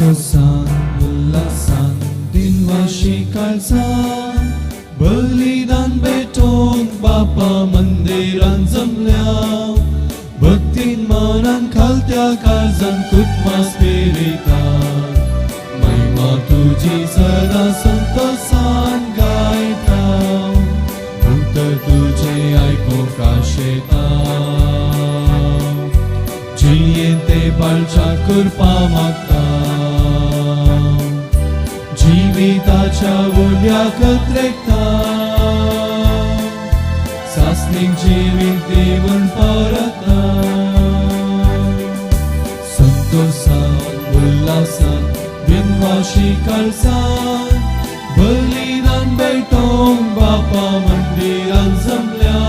संतोषान उल्हासान दिनवाशी काळजान बलिदान भेटोवंक बापा मंदिरान जमल्या भक्तीन मनान खालत्या काळजान कुटमा स्पिरितान महिमा तुजी सदा संतोषान गायता उतर तुजें आयकूंक आशेता जियेन ते पाळच्या कृपा मागता जिविताच्या उड्याक त्रेकता सासणीक जिवीत दिवन परता संतोषान उल्हासान बिनवाशी काळजान बलिदान भेटोवंक बापा मंदिरान जमल्या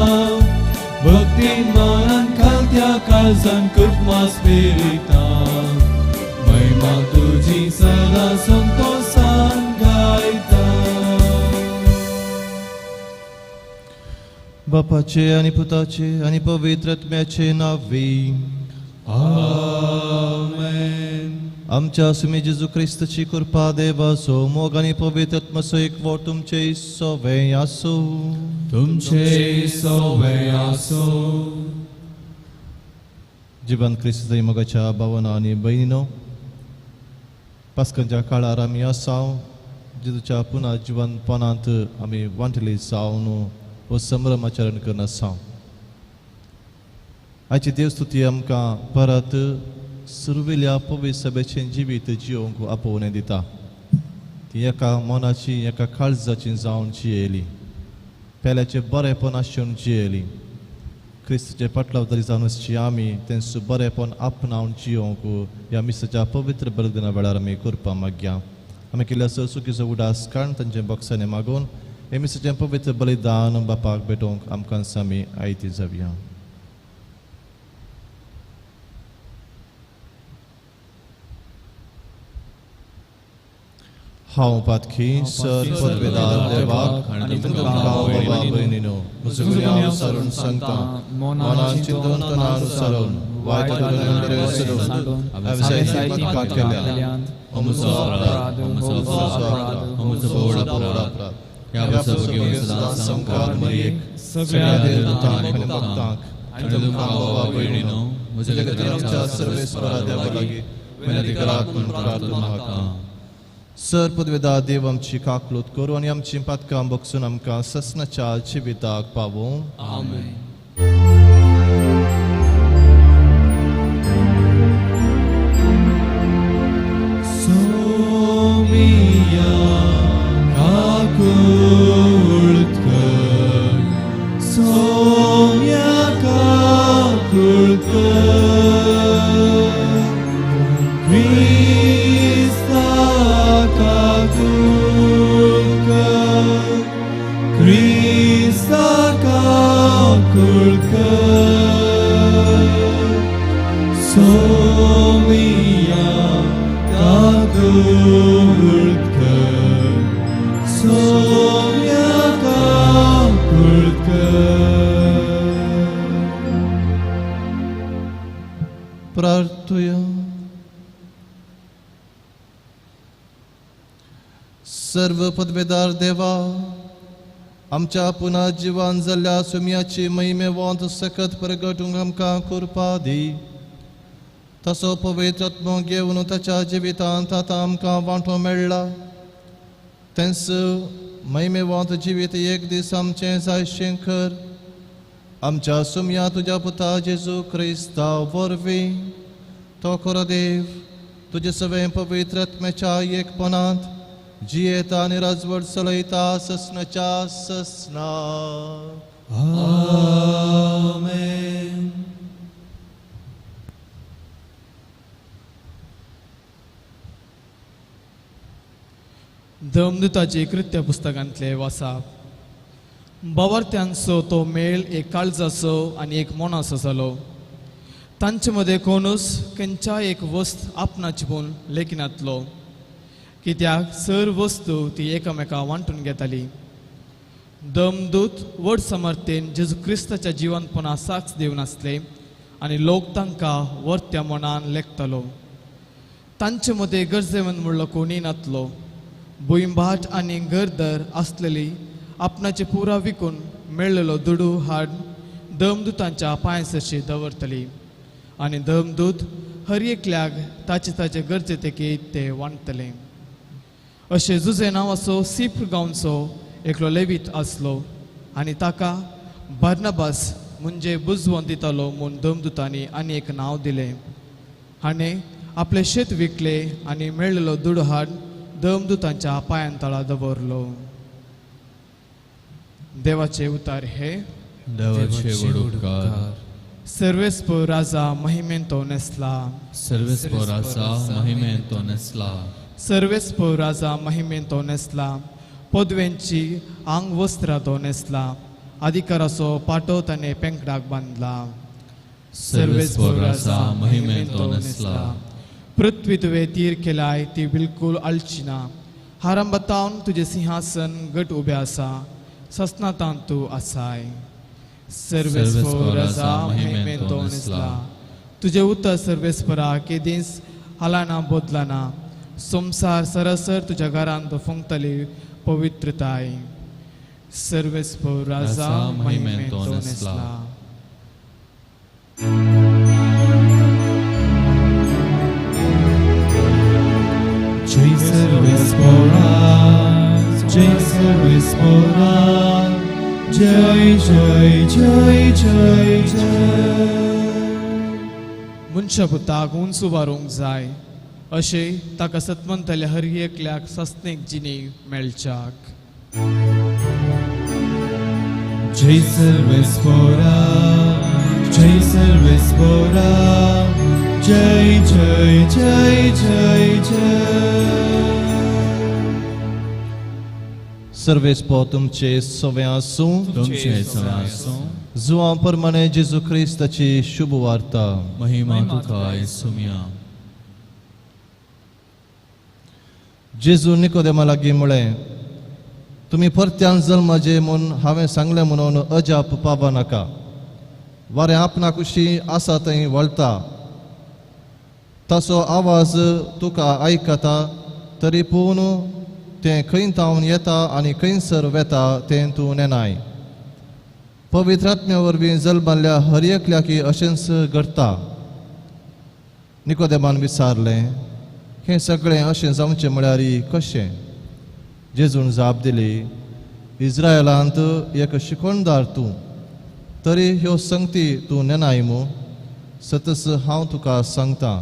भक्तीन मनान खालत्या काळजान कुटमा स्पिरितान महिमा तुजी सदा संतोषान गायता. बापाचे आनी पुताचे आनी पवित्र आत्म्याचे नांवी आमेन. आमच्या सुमी जेजू क्रिस्ताची कृपा देवाचो मोग आनी पवित्र आत्माचो एकवट तुमचे सवे आसूं. तुमचे सवे आसूं. जिवन क्रिस्त मोगाच्या भावना आनी भयणीनो, पास्कांच्या काळार आमी आसा जेजूच्या पुना जिवनपणांत आमी वांटली जावन हो संभ्रम आचरण करून आसा. आयची देवस्तुती आमकां परत सुरवेल्या पवित्र सभेचें जिवीत जियोवंक आपोवणें दिता. ती एका मनाची एका काळजाची जावन जियेली, पेल्याचें बरेंपण आशिवन जियेली. क्रिस्ताचे पाटलावदारी जावन आसची आमी तेंचो बरेंपण आपणावन जियोवंक ह्या मिसाच्या पवित्र बलिदाना वेळार आमी करपा मागया. आमी केल्ल्या चुकीचो उडास काडून तांचे बक्षांनी मागून हे मिसाचें पवित्र बलिदान बापाक भेटोवंक आमकां आमी आयती जावया. हांव पातकी सर पदवेदार देवाक आनी तुमकां बाबा भयणीनो म्हजो गुन्यांव सारून सांगता, मनान चिंतून तनान सारून वायट सरून हांवें जायतीं पातकां केल्यांत. हो म्हजो अपराध, हो म्हजो अपराध, हो म्हजो व्हड अपराध. ह्या पासून घेवन सदां संवसार मरयेक सगळ्या देवदूतांक आनी भक्तांक आनी तुमकां बाबा भयणीनो म्हज्या खातीर आमच्या सर्वेस्परा देवा लागीं विनंती करात म्हूण प्रार्थना मागता. सर पदवेदा देव आमची काकलूत करूं आनी आमची पातकां बक्षून आमकां ससनाच्या जिविताक पावूं. आमेन. सोमिया काकूळ कर, सोम्या काकूळ कर, क्रिस्ता काकूळ कर, क्रिस्ता काकूळ कर, सोमिया काकूळ कर, सोम्या काकूळ कर. प्रार्थुया. सर्व पदवेदार देवा, आमच्या पुना जिवान जाल्ल्या सुम्याची महिमेवंत सकत प्रगटूंक आमकां कृपा दी. तसो पवित्र आत्मो घेवन ताच्या जिवितांत आतां आमकां वांटो मेळ्ळा. तेंच महिमेवंत जिवीत एक दीस आमचें जायशें कर. आमच्या सुम्या तुज्या पुता जेजू क्रिस्ता वरवीं तो खरो देव तुजे सवें पवित्र आत्म्याच्या एकपणांत जियेता आनी राजवट चलयता ससनाच्या ससना. आमेन. धर्मदूताचे कृत्य पुस्तकांतले वासाप. बावार्थ्यांचो तो मेळ एक काळजाचो आनी एक मनाचो जालो. तांचे मदें कोणूच खंयच्या एक वस्त आपणाची म्हूण लेखिनातलो, कित्याक सर वस्तू ती एकामेका वांटून घेताली. दमदूत व्हड समर्थेन जेजू क्रिस्ताच्या जिवनपणा साक्ष दिवन आसले आनी लोक तांकां वर्त्या मनान लेखतालो. तांचे मदें गरजेवंत म्हणलो कोणीय नातलो. भुंयभाट आनी घरदार आसलेली आपणाचे पुरा विकून मेळ्ळेलो दुडू हाड दमदूतांच्या पांयसशी दवरतली आनी दमदूत हर एकल्याक ताचे ताचे गरजे तेकी ते वांटतले. अशें जुजे नांवाचो सिप्र गांवचो एकलो लेवीत आसलो आनी ताका बार्नाबास म्हणजे बुजवण दितालो म्हूण दमदूतांनी आनी एक नांव दिलें. हाणें आपलें शेत विकलें आनी मेळ्ळेलो दुडू हाड दमदूतांच्या पांयां तळा दवरलो. देवाचे उतार हे. देवाचे व्हड उपकार. सर्वेस्पर राजा महिमेन तो नेसला. सर्वेस्पर राजा महिमेन तो नेसला. सर्वेस्पर राजा महिमेन तो नेसला. पदवेंची आंग वस्त्रां तो नेसला. अधिकाराचो पाटो ताणें पेंकडाक बांदला. सर्वेस्पर राजा महिमेन तो नेसला. पृथ्वी तुवें तीर केलाय ती बिलकूल आलची ना. हारंबतावन तुजें सिंहासन घट उबें आसा. ससनातान तूं आसाय. सर्वेस्पर राजा महिमेन तो नेसला. तुजें उतर सर्वेस्परा केदींच हालाना बदलना. संवसार सरासर तुज्या घरांत फुंकतली पवित्रताय. सर्वेस्पर राजा महिमेन तो नेसला. जय सर्वेस्परा, जय सर्वेस्परा, जय जय जय जय जय. मनशापुताक उंच उबारूंक जाय अशें ताका सतमंतल्या हर एकल्याक सस्नेक जिणी मेळच्याक. जय सर्वेस्परा, जय सर्वेस्परा, जय जय जय जय जय. सर्वेस्पर तुमचे सवे आसूं. तुमचे सवे आसूं. जुवां प्रमाणे जेजू क्रिस्ताची शुभ वार्ता. महिमा तुका येसुम्या. जेजू निकोदेमा लागीं म्हळें, तुमी परत्यान जल्माचे म्हूण हांवें सांगलें म्हणून अजाप पावा नाका. वारें आपणा कुशी आसा थंय वळटा, ताचो आवाज तुका आयकता, तरी पूण तें खंय तावन येता आनी खंयसर वेता तें तूं नेनाय. पवित्र आत्म्या वरवीं जल्मल्ल्या हर एकल्याकी अशेंच घडटा. निकोदेमान विचारलें, हें सगळें अशें जावचें म्हळ्यार कशें? जेजून जाप दिली, इस्रायलांत एक शिकवणदार तूं, तरी ह्यो संगती तूं नेनाय मू? सतस हांव तुका सांगता,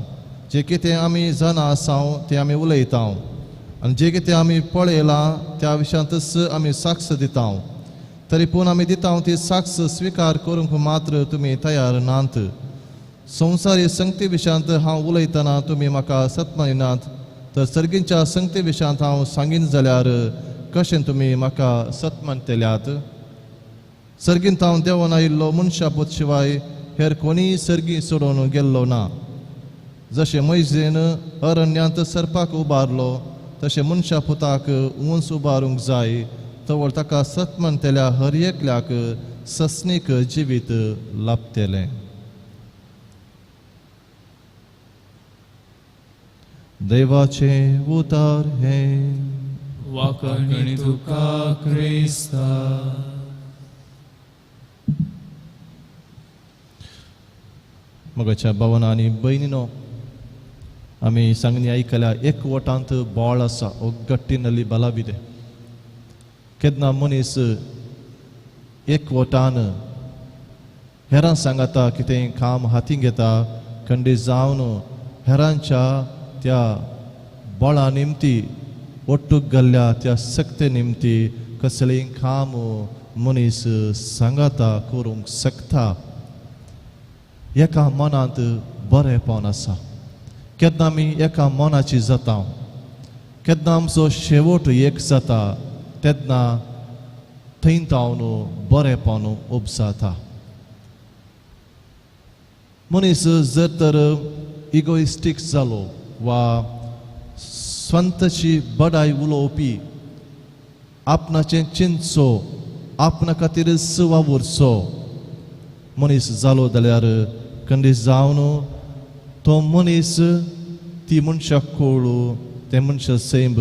जें कितें आमी जाणा आसाव तें आमी उलयता आनी जें कितें आमी पळयलां त्या विशयांतच आमी साक्ष दिता, तरी पूण आमी दिता ती साक्ष स्विकार करूंक मात्र तुमी तयार नात. संवसारी संगती विशयांत हांव उलयतना तुमी म्हाका सतमानिनात, तर सर्गींच्या संगती विशयांत हांव सांगीन जाल्यार कशें तुमी म्हाका सतमानतल्यात? सर्गींत हांव देंवन आयिल्लो मनशापूत शिवाय हेर कोणीय सर्गी सोडून गेल्लो ना. जशें मैजेन अरण्यांत सरपाक उबारलो तशें मनशापुताक उंच उबारूंक जाय, तवळ ताका सतमानतल्या हर एकल्याक सस्नीक जिवीत लाभतलें. देवाचे उतार हे. वाकणी तुका क्रिस्ता. मगाच्या भावना आनी भयणीनो, आमी सांगणी आयकल्या एकवटांत बळ आसा, ओगट्टीनली बलाविदे. केन्ना मनीस एकवटान हेरां सांगाता कितें काम हातीं घेता, खंडीत जावन हेरांच्या त्या बळा निमती ओट्टूक गेल्ल्या त्या सक्ते निमती कसलें काम मनीस सांगाता करूंक शकता. एका मनांत बरेंपण आसा. केन्ना आमी एका मनाची जाता, केन्ना आमचो शेवट एक जाता, तेन्ना थंय तावन बरेंपण उपजाता. मनीस जर तर इगोइस्टीक जालो वा स्वंतची बडाय उलोवपी, आपणाचें चिंतचो, आपणा खातीरच वावुरचो मनीस जालो जाल्यार खंडीत जावन तो मनीस ती मनशाक कळू ते मनशा सैम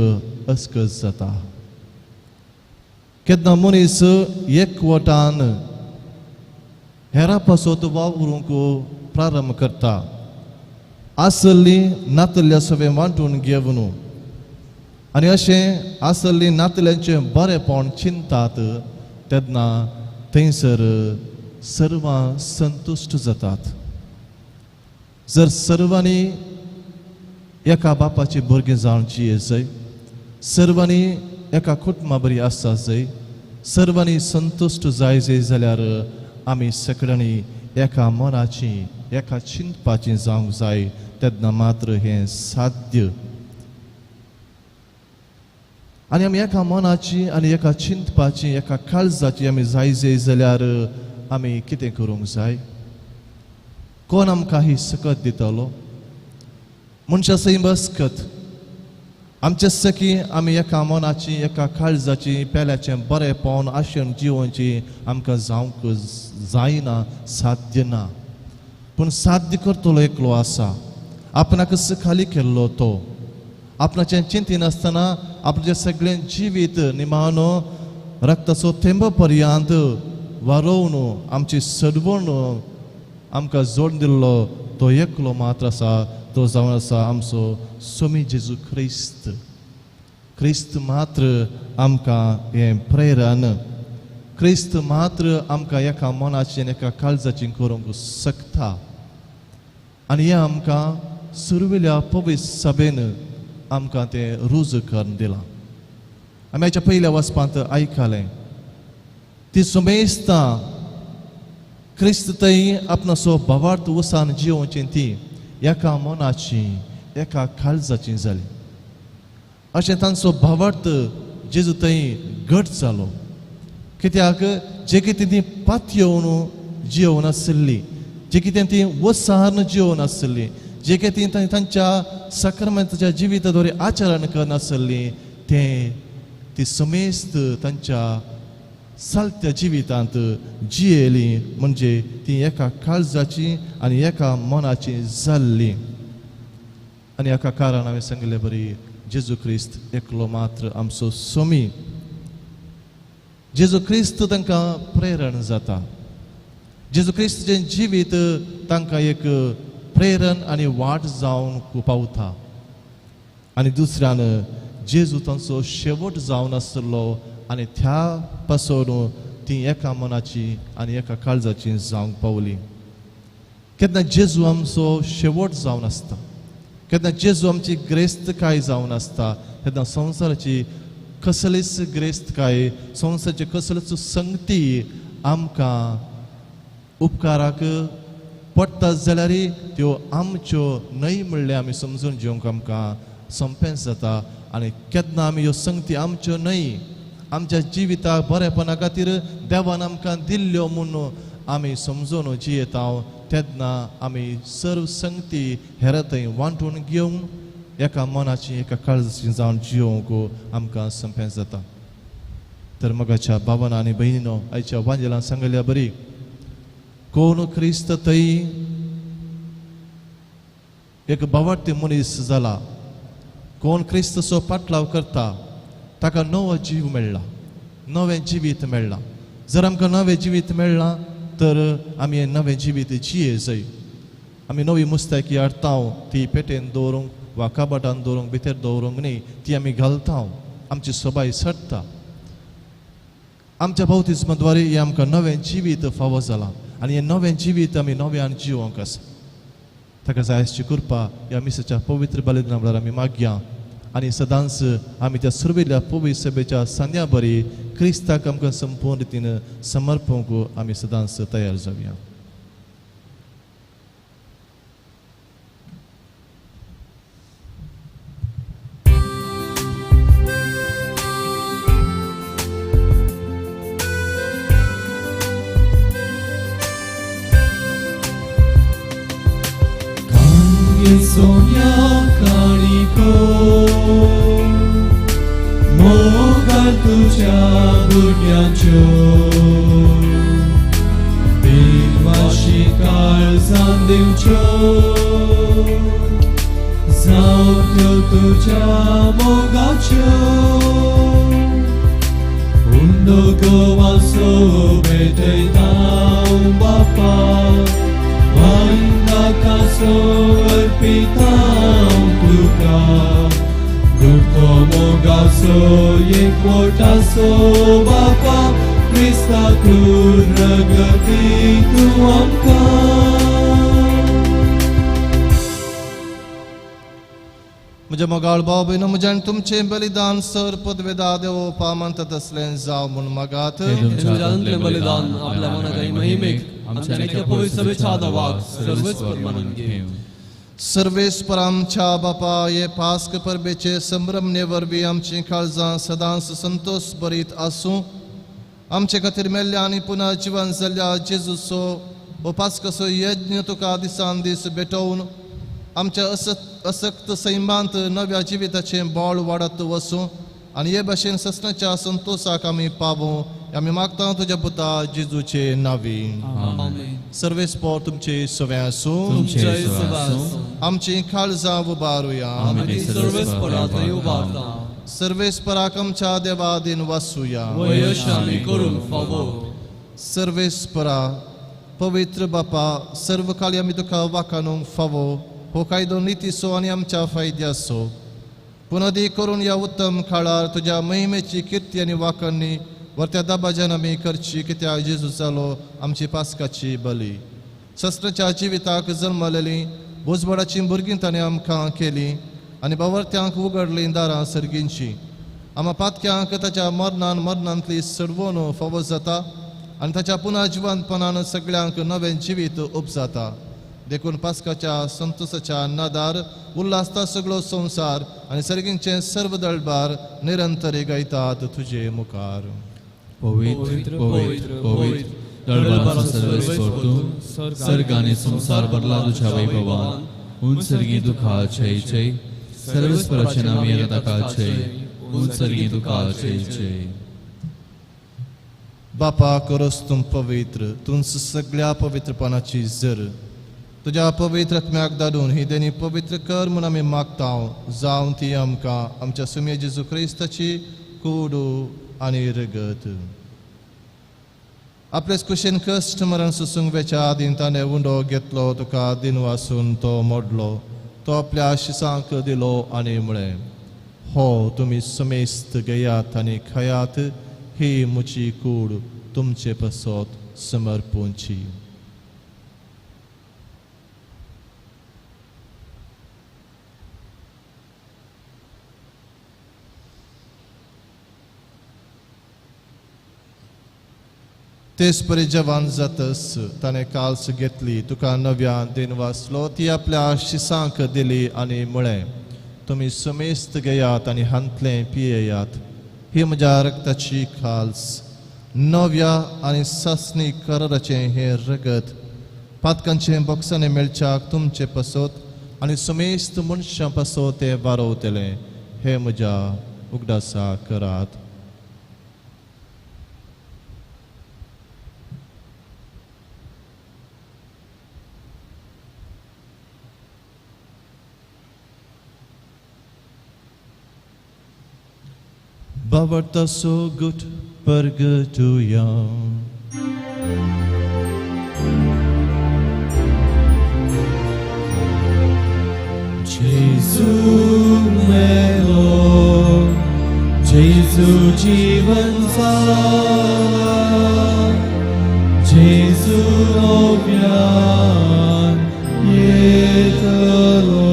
अस्कस जाता. केन्ना मनीस एकवटान हेरा पासत वावरूंक प्रारंभ करता, आसली नातल्या सगळें वांटून घेवन आनी अशें आसली नातल्यांचें बरेंपण चिंतात तेन्ना थंयसर सर्वां संतुश्ट जातात. जर सर्वांनी एका बापाची भुरगीं जावन जिये जाय, सर्वांनी एका कुटुंबा बरी आसा जाय, सर्वांनी संतुश्ट जाय जाय जाल्यार आमी सगळ्यांनी एका मनाची एका चिंतपाची जावंक जाय, तेन्ना मात्र हें साध्य. आनी आमी एका मनाची आनी एका चिंतपाची एका काळजाची आमी जाय जाय जाल्यार आमी कितें करूंक जाय? कोण आमकां ही सकत दितलो? मनशा सैम अस्कत आमचे सखी आमी एका मनाची एका काळजाची पेल्याचें बरेंपण आशेन जिवनची आमकां जावंक जायना, साध्य ना. पूण साध्य करतलो एकलो आसा, आपणाक खाली केल्लो तो आपणाचें चिंतिनासतना आपलें सगळें जिवीत निमाणो रक्ताचो थेंबो पर्यंत वारोवन आमची सडवण आमकां जोड दिल्लो तो एकलो मात्र आसा, तो जावन आसा आमचो स्वामी जेजू क्रिस्त. क्रिस्त मात्र आमकां हें प्रेरण, क्रिस्त मात्र आमकां एका मनाचें आनी एका काळजाचें करूंक शकता. आनी हें आमकां सुरवेल्या पवित्र सभेन आमकां तें रुजू करून दिलां. आमी हाच्या पयल्या वचपांत आयकलें ती सुमेस्तां क्रिस्त थंय आपणाचो भावार्थ वसान जियोवची ती एका मनाची एका काळजाची जाली. अशें तांचो भावार्थ जेजू थंय घट जालो, कित्याक जे कितें ती पातयेवन जियोवन आशिल्ली, जे कितें ती वसान जियोवन आशिल्ली, जे कितें तांच्या साक्रमेंताच्या जिविता द्वारे आचरण करनासली तें ती समेस्त तांच्या सालत्या जिवितांत जियेली, म्हणजे ती एका काळजाची आनी एका मनाची जाल्ली. आनी एका कारण हांवें सांगिल्ले बरी जेजू क्रिस्त एकलो मात्र आमचो स्वामी. जेजू क्रिस्त तांकां प्रेरण जाता, जेजू क्रिस्तचें जिवीत तांकां एक प्रेरण आनी वाट जावन पावता. आनी दुसऱ्यान जेजू तांचो शेवट जावन आसलो आनी त्या पासून ती एका मनाची आनी एका काळजाची जावंक पावली. केन्ना जेजू आमचो शेवट जावन आसता, केन्ना जेजू आमची ग्रेस्तकाय जावन आसता, तेन्ना संवसाराची कसलीच ग्रेस्तकाय, संवसाराची कसलीच संगती आमकां उपकाराक पडटा जाल्यार त्यो आमच्यो न्हय म्हणल्यार आमी समजून घेवंक आमकां सोंपें जाता. आनी केन्ना आमी ह्यो संगती आमच्यो न्हय, आमच्या जिविताक बरेपणा खातीर देवान आमकां दिल्ल्यो म्हूण आमी समजून जियेता तेन्ना आमी सर्व संगती हेर थंय वांटून घेवन एका मनाची एका काळजाची जावन जियोवंक आमकां सोंपें जाता. तर मगाच्या बाबान आनी भयणीनो आयच्या वांजेलान सांगल्या बरी कोण क्रिस्त थंय एक बावार्ती मनीस जाला, कोण क्रिस्तचो पाटलाव करता ताका नवो जीव मेळ्ळा, नवें जिवीत मेळ्ळां. जर आमकां नवें जिवीत मेळ्ळां तर आमी हें नवें जिवीत जिये जाय. आमी नवी मुस्तायकी हाडटा ती पेटेन दवरूंक वा कबाटान दवरूंक भितर दवरूंक न्ही, ती आमी घालता, आमची सोबाय सडटा. आमच्या बाप्तिस्मा द्वारे हें आमकां नवें जिवीत फावो जालां आनी हें नवें जिवीत आमी नव्यान जिवोंक आसा. ताका जाय आसची कृपा ह्या मिसाच्या पवित्र बलिदाना वेळार आमी मागया आनी सदांच आमी त्या सुरवेल्या पवित्र सभेच्या सांद्या बरी क्रिस्ताक आमकां संपूर्ण रितीन समर्पूंक आमी सदांच तयार जावया. सोन्या काणिको मोगाल तुज्या भुरग्यांच्यो बेलवाशी काळजान दिवच्यो जावं त्यो तुज्या मोगाच्यो उंडो गोवासो भेटयता बापा वांदाकासो अर्पिता तुका गुरतो मोगासो एकवटासो बापा क्रिस्ता क्रूर रगती तूं आमकां. म्हज्या मोगाळ भाव भयणो, म्हजें आनी तुमचें बलिदान सर पदवेदा देवोपा मानता तसलें जावं म्हूण मागात. तुमच्या बलिदान आपल्या मनाक आनी महिमेक आमच्या आनी पवित्र सभेच्या दवाक सर्वच परमानून घेवं. सर्वेस्पर आमच्या बापा, हे पास्क परबेचे संभ्रमणे वरवीं आमचीं काळजां सदांच संतोश भरीत आसूं. आमचे खातीर मेल्ल्या आनी पुनः जिवन जाल्ल्या जेजूचो हो पास्काचो यज्ञ तुका दिसान दीस भेटोवन आमच्या असक्त सैमांत नव्या जिविताचें बळ वाडत वसूं आनी हे भाशेन ससनाच्या संतोशाक आमी पावूं. आमी मागता तुज्या पुता जेजूचे नांवी. आमेन. सर्वेस्पर तुमचे सवे आसूं. तुमचेय सवे आसूं. आमची काळजां उबारुया. आमी सर्वेस्परा थंय उबारता. सर्वेस्पराक आमच्या देवा दिन वासुया. वयश आमी करूंक फावो. सर्वेस्परा पवित्र बापा, सर्व काळी आमी तुका वाखाणूंक फावो हो कायदो नितीचो आनी आमच्या फायद्याचो. पुनदी करून ह्या उत्तम काळार तुज्या महिमेची किर्ती आनी वाखाणणी वरत्या दबाज्यान आमी करची, कित्याक जेजू जालो आमची पास्काची बली. शस्त्राच्या जिविताक जल्मलेली भोजबडाची भुरगीं ताणें आमकां केली आनी बावर्त्यांक उगडलीं दारां सर्गींची. आमा पातक्यांक ताच्या मरणान मरणांतली सडवण फावो जाता आनी ताच्या पुनः जिवंतपणान सगळ्यांक नवें जिवीत उपजाता. देखून पास्काच्या संतोषाच्या नादार उल्हासता सगळो संवसार आनी सर्गींचें सर्व दळबार निरंतरी गायतात तुजे मुखार. पवित्र पवित्र पवित्र दळबाराचो सर्वेस्पर तूं, सर्ग आनी संवसार भरला तुज्या वैभवान. उंच सर्गी तुका जय जय. सर्वेस्पराचे नांव येता ताका जय. उंच सर्गी तुका जय जय. बापा, करस तूं पवित्र, तूंच सगळ्या पवित्रपणाची जर. तुज्या पवित्र आत्म्याक धाडून ही देणी पवित्र कर म्हूण आमी मागता, जावन ती आमकां आमच्या सुमे जेजू क्रिस्ताची कूड आनी रगत. आपलेच कुशीन कश्ट मरण सोसूंक वेच्या आदीं ताणें उंडो घेतलो, तुका दिनवासून तो मोडलो, तो आपल्या शिसांक दिलो आनी म्हळें, हो तुमी समेस्त घेयात आनी खायात, ही म्हजी कूड तुमचे पासत समर्पूंची. तेच परी जवान जातस ताणें काल्स घेतली, तुका नव्यान दिनवासलो, ती आपल्या शिसांक दिली आनी म्हळें, तुमी समेस्त घेयात आनी हांतलें पियेयात, ही म्हज्या रक्ताची काल्स, नव्या आनी सासणी कराराचें हें रगत पातकांचें बोक्सांनी मेळच्याक तुमचे पासत आनी समेस्त मनशां पासत तें वारोवतलें. हें म्हज्या उगडासा करात. Bavarta so gut pergatuya. Jesu melo, Jesu jeevan sala, Jesu novyan yetalo.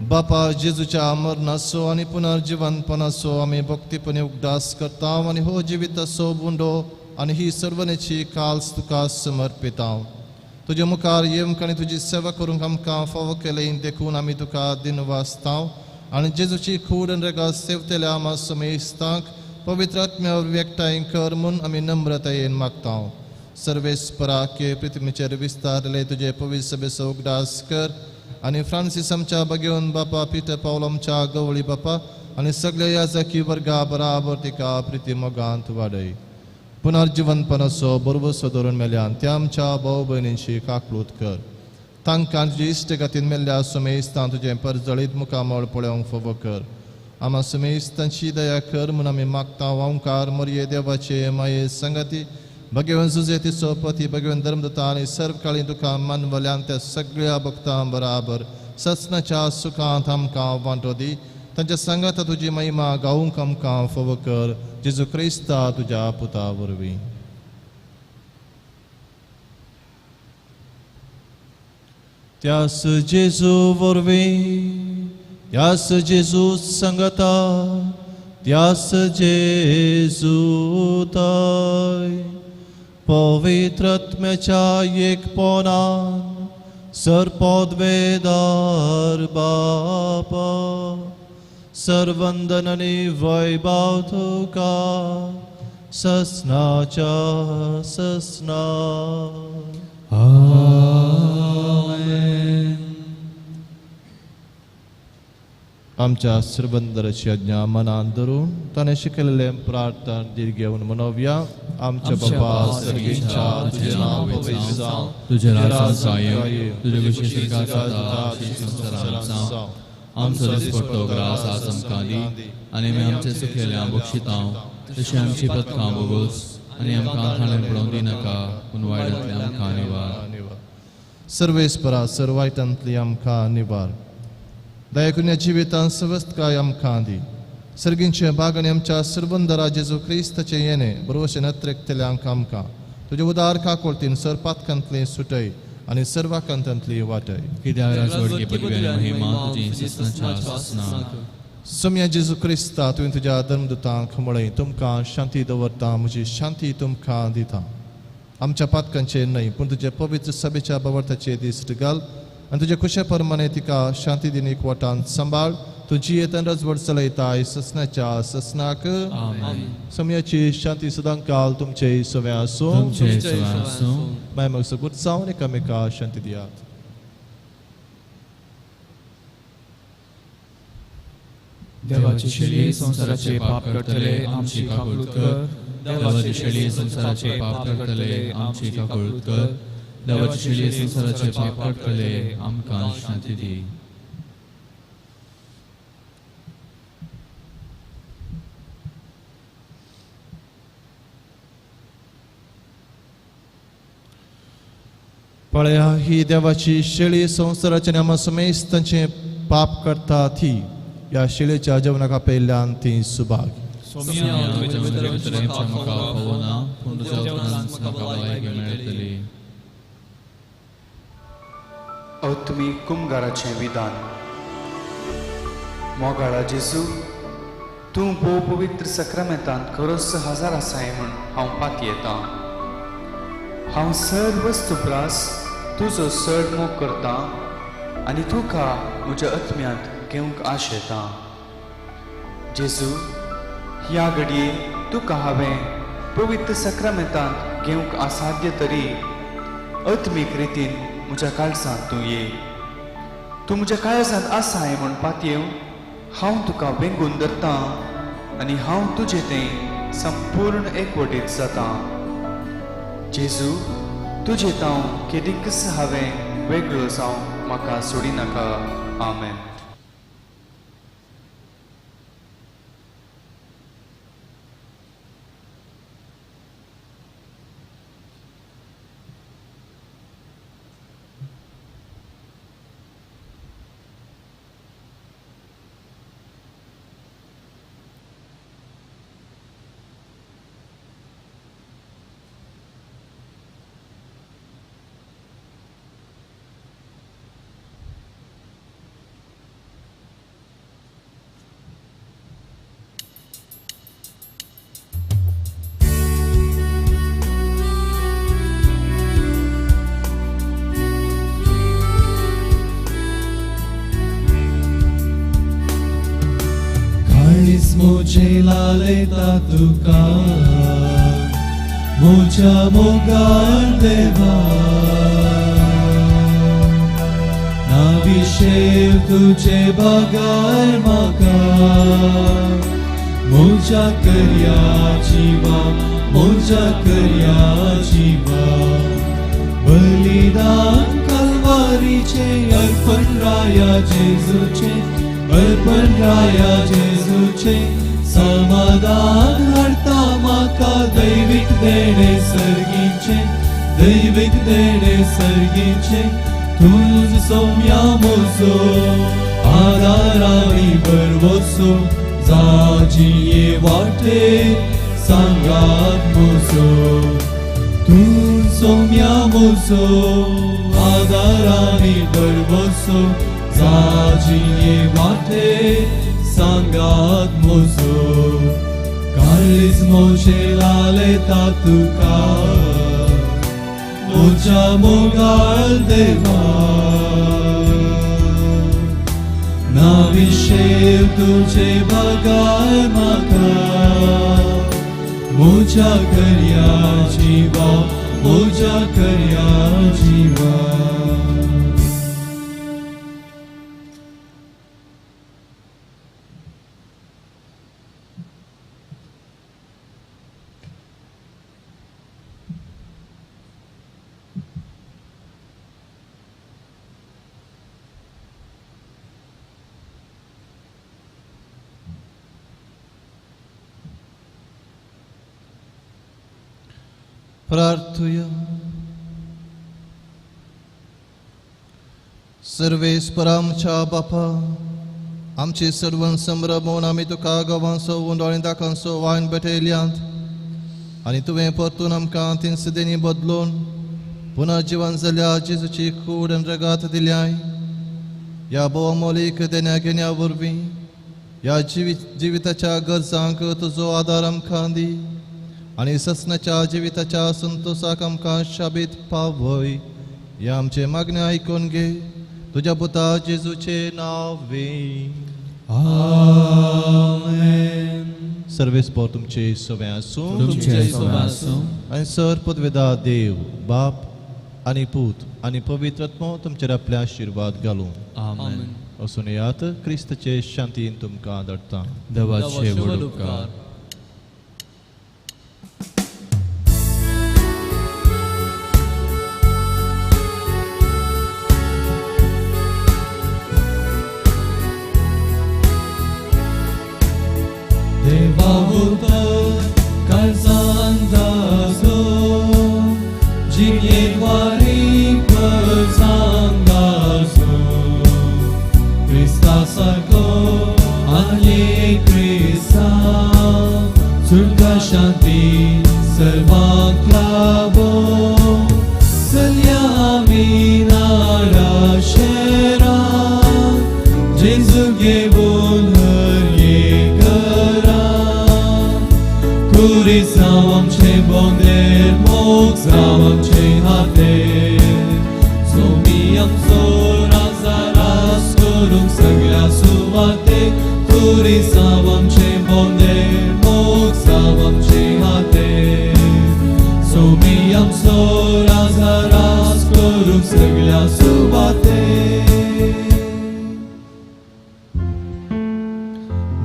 बापा, जेजूच्या मरणाचो आनी पुनर्जिवनपणाचो आमी भक्तीपणे उगडास करता आनी हो जिविताचो बुंडो आनी ही सर्वनेची काल्स तुका समर्पिता. तुज्या मुखार येवंक आनी तुजी सेवा करूंक आमकां फावो केलें देखून आमी तुका दिनवासता आनी जेजूची कूड आनी रगत सेवतल्या आमा समेस्तांक पवित्र आत्म्या वरवीं एकठांय कर म्हूण आमी नम्रतायेन मागता. सर्वेस्पराके पृथ्वीचेर विस्तारले तुजे पवित्र सभेचो उगडास कर आनी फ्रांसीस आमच्या बगेवन बापा, पिटर पावल आमच्या गवळी बापा आनी सगळ्या याजकी वर्गा बराबर तिका प्रिती मोगांत वाडय. पुनर्जिवनपणाचो बरोबरसो धरून मेल्यान त्या आमच्या भाव भयणींची काकलूत कर. तांकां तुजे इश्टगतीन मेल्ल्या सुमेस्तां तुजें परजळीत मुखामळ पळोवंक फावो कर. आमा सुमेस्तांची दया कर म्हूण आमी मागता. ओंकार मोरये देवाचे माये संगती भगवान जुजे तिचो पती भगवान धर्मदत्ता आनी सर्व काळी तुका मानवल्यान त्या सगळ्या भक्तां बराबर ससनाच्या सुखांत आमकां वांटो दी. तांच्या सांगाता तुजी महिमा गावूंक आमकां फावो कर जेजू क्रिस्ता तुज्या पुता वरवीं. त्यास जेजू वरवीं, त्यास जेजू संगता, त्यास जेजू ताय पवित्रत्म्याच्या एकपणान सर्पद्वेदार बापा सर्वंदन आनी वैभव तुका ससनाच्या ससना. आमेन. आमच्या सर्वंदराची आज्ञा मनान धरून ताणें शिकयलेलें प्रार्थना धीर घेवन मनोवया. आमच्या बापा सर्गीच्या तुजें नांव पवित्र जावं, तुजें राज्य येवं, तुजें कुशीन स्वर्गांत जाता तशें संवसारांत जावं. आमचो दिसपट्टो ग्रास आज आमकां दी आनी आमी आमचे चुकलेल्या बक्षितांव तशें आमची पथकां बोगोस आनी आमकां खाणें पडोवंक दिनाका पूण वायटांतलें आमकां निवार. सर्वेस्परा सर्व वायटांतली आमकां निवार. दयाकुन्या जिवितांत सवस्तकाय आमकां दी. सर्गींचे भाग आनी आमच्या सर्वंदरा जेजू क्रिस्ताचें येणें बरोवशें नत्रेकतल्यांक आमकां तुजे उदार काकोळतीन सर पातकांतली सुटय आनी सर्वाकांतांतली वाटय. कित्याक राजवटकी पदवी आनी महिमा तुजी ससनाच्या ससनाक. सोम्या जेजू क्रिस्ता तुवें तुज्या धर्मदूतांक म्हळें तुमकां शांती दवरता, म्हजी शांती तुमकां दिता. आमच्या पातकांचेर न्हय पूण तुजे पवित्र सभेच्या बावर्थाचेर दिश्ट घाल आनी तुजे खुशे प्रमाणे तिका शांती दिनी एकवटान सांबाळ. तूं जियेतन रजवट चलयताय ससनाच्या ससनाक. आमेन. समयाची शांती सदांकाल तुमचे सवे आसूं. तुमचे सवे आसूं. माय मग सगूत जावन एकामेका शांती दियात. देवाची शेळी संवसाराचे पाप करतले आमची काकूळत कर. देवाची शेळी संवसाराचे पाप करतले आमची काकूळत कर. देवाची शेळी संवसाराचे पाप करतले आमकां शांती दी. पळया ही देवाची शेळी संवसाराच्या नामा समेस्तांचें पाप करता ती ह्या शेळीच्या जेवणाक आपयल्ल्यान ती सुभाग. अत्मी कुमगाराचें विधान. मोगाळा जेजू, तूं भोव पवित्र सक्रामेंतांत खरोच हजार आसाय म्हूण हांव पातयेतां. हांव सर्व प्रास तुजो चड मोग करतां आनी तुका म्हज्या आत्म्यांत घेवंक आशेतां. जेजू, ह्या घडये तुका हांवें पवित्र सक्रामेंतांत घेवंक असाध्य तरी आत्मीक रितीन म्हज्या काळजांत तूं ये. तूं म्हज्या काळजांत आसाय म्हूण पातयेवन हांव तुका वेंगून धरतां आनी हांव तुजें तें संपूर्ण एकवटीत जातां. जेजू, तुजें तांव केदीकच हांवें वेगळो जावं म्हाका सोडिनाका. आमेन. मुझे तुका मुझ्या मोगार देवा ना विशेव तुझे बगार म्हाका मुझ्या करया जीवा मुझ्या करया जीवा बलिदान कलवारीचें सर्गीचे अर्पण राया जेजूचे अर्पण राया जेजूचे समाधान हाडता म्हाका दैवीक देणे सर्गीचे दैवीक देणे सर्गीचे तुज सोम्या मोजो आदार आनी भरवसो जाजिये वाटे सांगात मोजो तूं सोम्या मोजो आदार आनी भरवसो जाजिये वाटे सांगात मोजो काळीज मोजे लालेता तुका म्हज्या मोगाळ देवा ना विशेव तुझे बगार म्हाका म्हज्या करया जिवा म्हज्या करया जिवा. प्रार्थुया. सर्वेस्परा आमच्या बापा आमची सर्वन संभ्रमून आमी तुका गवांचो उंडो आनी दाकांचो वायन भेटयल्यांत आनी तुवें परतून आमकां तिनसदेनी बदलून पुनः जिवन जाल्या जेजूची कूड आनी रगात दिल्याय. ह्या भोवमोलीक देण्या घेण्या वरवीं ह्या जिविताच्या गरजांक तुजो आदार आमकां दी आनी ससनाच्या जिविताच्या संतोषाक आमकां शाबीत पावय. ह्या आमचें मागणें आयकून घे तुज्या पुता जेजूचें नांव वे. आमेन. सर्वेस्पर तुमचे सवें आसूं आनी सर पदवेदा देव बाप आनी पूत आनी पवित्र आत्मो तुमचेर आपले आशिर्वाद घालूं. आमेन. वचून येयात क्रिस्तचे शांतीन तुमकां धाडटा. देवाचे व्हड उपकार. शांती सर्वांक लाभो चलया आमी नाडा शहरां जेजू घेवन हर एक घरां कुरिसांव आमचें बोंदेर मोग जावं आमचे हातेर सोमी आमचो राजा रास करूंक सगळ्या सुवातेर कुरिसांव आमचें बोंदेर मोग जावं आमचे हातेर सोमी आमचो राजा रास करूंक सगळ्या सुवातेर.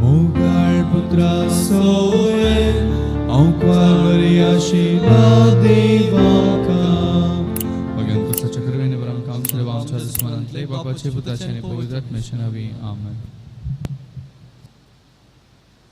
मोगाळ पुत्रा सोये हांव आशिर्वाद देवाका. भगवान क्रिस्ताच्या कृपेने बरं आमकां आमच्या दुस्मनांतले बापाचे पुताचे आनी पवित्र आत्म्याच्या नांवी. आमेन.